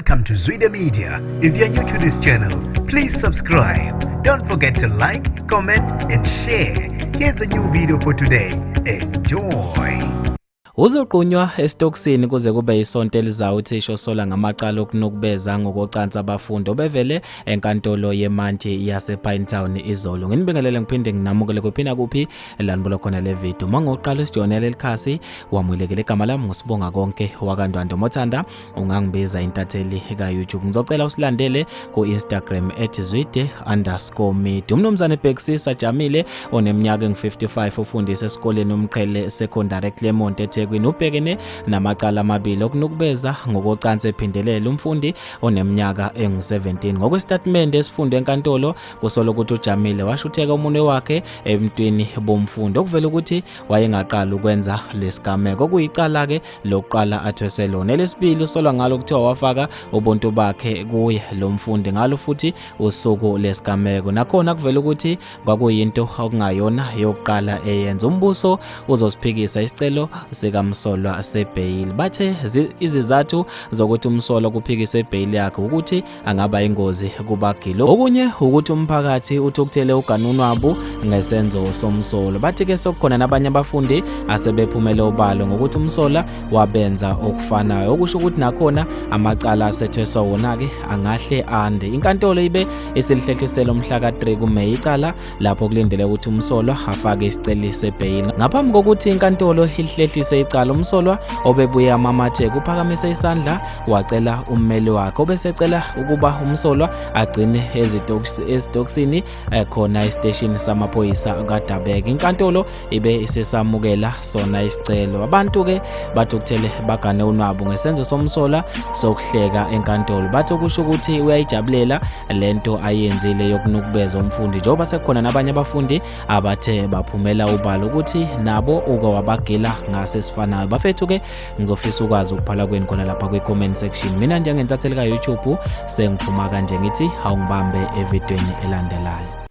Welcome to Zwida Media. If you're new to this channel, please subscribe. Don't forget to like, comment, and share. Here's a new video for today. Enjoy. Uzoqunywa esitokisini kuze kube isonto elizayo uthisha osola ngamacala okunukubeza ngokocansi abafundi obevele enkantolo yemantshi yasePinetown izolo. Nginibingelele ngiphinde nginamukele kuphina kuphi la nibuka khona le video. Uma ngoqala usijoyinela lelikhasi wamukelekile, igama lami nguSibonga Konke wakaNdwandwe. Mothanda ungangibiza intatheli ka-YouTube. Ngizocela usilandele ku-Instagram @zwide_media. Umnumzane Bhekisisa Jamile oneminyaka engu-55 ufundisa esikoleni uMqhele Secondary eClermont eThekwini ubhekene namacala amabili okunukubeza ngokocansi ephindelela umfundi oneminyaka engu-17. Ngokwesitatimende esifundwe enkantolo kusolwa ukuthi uJamile washutheka umunwe wakhe emntwini bomfundi okuvela ukuthi wayengaqali ukwenza lesigameko okuyicala-ke lokuqala athwese lona. Elesibili usolwa ngalo kuthiwa wafaka ubuntu bakhe kuye lo mfundi ngalo futhi usuku lesigameko. Nakhona kuvela ukuthi kwakuyinto okungayona yokuqala eyenza. Umbuso uzosiphikisa isicelo sikamsolwa sebheyili. Bathe izizathu zokuthi umsolwa kuphikiswe ibheyili yakhe ukuthi angaba ingozi kubagilo. Okunye ukuthi umphakathi uthukuthele uganunwabu ngesenzo somsolo. Bathi ke sekukhona nabanye abafundi asebephumele obalo ngokuthi umsola wabenza okufanayo, okusho ukuthi nakhona amacala asethweswa wona-ke angahle ande. Inkantolo ibe isilihlehlisela umhla ka-3 kuMeyi icala lapho kulindele ukuthi umsolwa afake isicelo sebheyili. Ngaphambi kokuthi inkantolo ilihlehlise icala, umsolwa obebuye amamatheka uphakamise isandla wacela ummeli wakhe obesecela ukuba umsolwa agcine ezitokisini khona esiteshini samaphoyisa kaDabeka. Inkantolo ibe isesamukela sona isicelo. Abantu-ke bathukuthele bagane unwabu ngesenzo somsolwa sokuhleka enkantolo. Bathi okusho ukuthi uyayijabulela lento ayenzile yokunukubeza umfundi, njengoba sekukhona nabanye abafundi abathe baphumela ubalo ukuthi nabo uke wabagila ngase sifanayo. Bafethu-ke ngizofisa ukwazi ukuphala kwenu khona lapha kwi-comment section. Mina njengentatheli ka-YouTube sengiphuma kanje ngithi awungibambe evidweni elandelayo.